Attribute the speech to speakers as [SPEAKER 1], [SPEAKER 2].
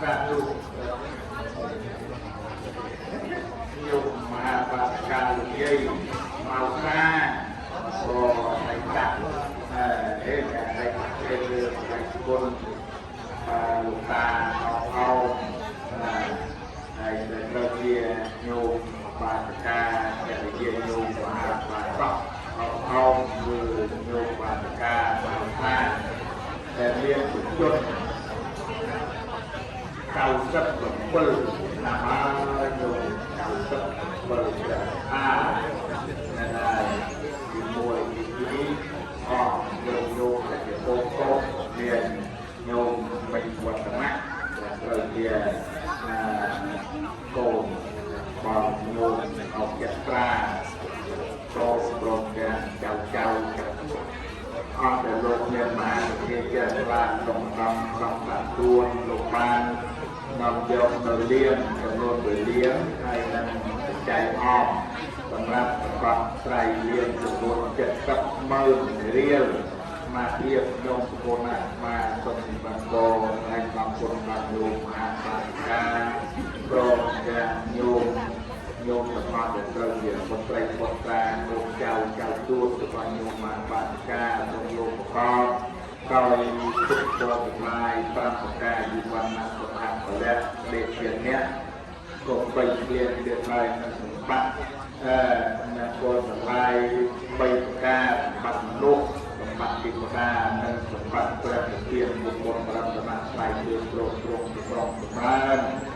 [SPEAKER 1] សាធុញោមមហាបាសកាលោកយាយមកសាក៏តែកាត់អឺអេតែគេតែគុណលោកតាអោអោហើយដែលត្រូវជាញោមបាសកាភរិយាញោមមហាបាសកអោអោគឺញោមបាសកាបាសាដែលមានជន 97ឆ្នាំហើយញោម97ឆ្នាំអាណែហើយទី1ទី2អស់ញោមញោមដែលជាកូនកូនមានញោមមិញវឌ្ឍនៈដែលត្រូវជាកូនបងញោមអុកចត្រាព្រមព្រមទាំងចៅចៅអស់ដែលលោកមានមហាវិទ្យាចេះបានក្នុងដំក្នុងតាទួនលោកបាននាំយកនៅលៀនចំនួន1លានហើយនឹងបច្ច័យអមសម្រាប់ប្រកបស្រ័យលៀនចំនួន70ម៉ឺនរៀលមកធៀបក្នុងសកលណាមកសូមបន្តហើយបងគុណដល់ញោមមហាបាសិកាព្រមទាំងញោមញោមទាំងអស់ដែលត្រូវជាបុត្រីបុត្រាញោមចៅចៅទួតរបស់ញោមមហាបាសិកាសូមលោកប្រកបដោយទុក្ខទទាំងឡាយ5ប្រការយុវណ្ណៈសុខៈពលៈដេកជាអ្នកក៏បីឃ្លៀងទៀតហើយនឹងសម្បត្តិអឺអ្នកពលទាំងឡាយ3ប្រការសម្បត្តិមនុស្សសម្បត្តិទេវតានិងសម្បត្តិព្រះនិព្វានមុខមុនរតនត្រ័យគឺទ្រង់ទ្រង់ប្រងចម្រើន។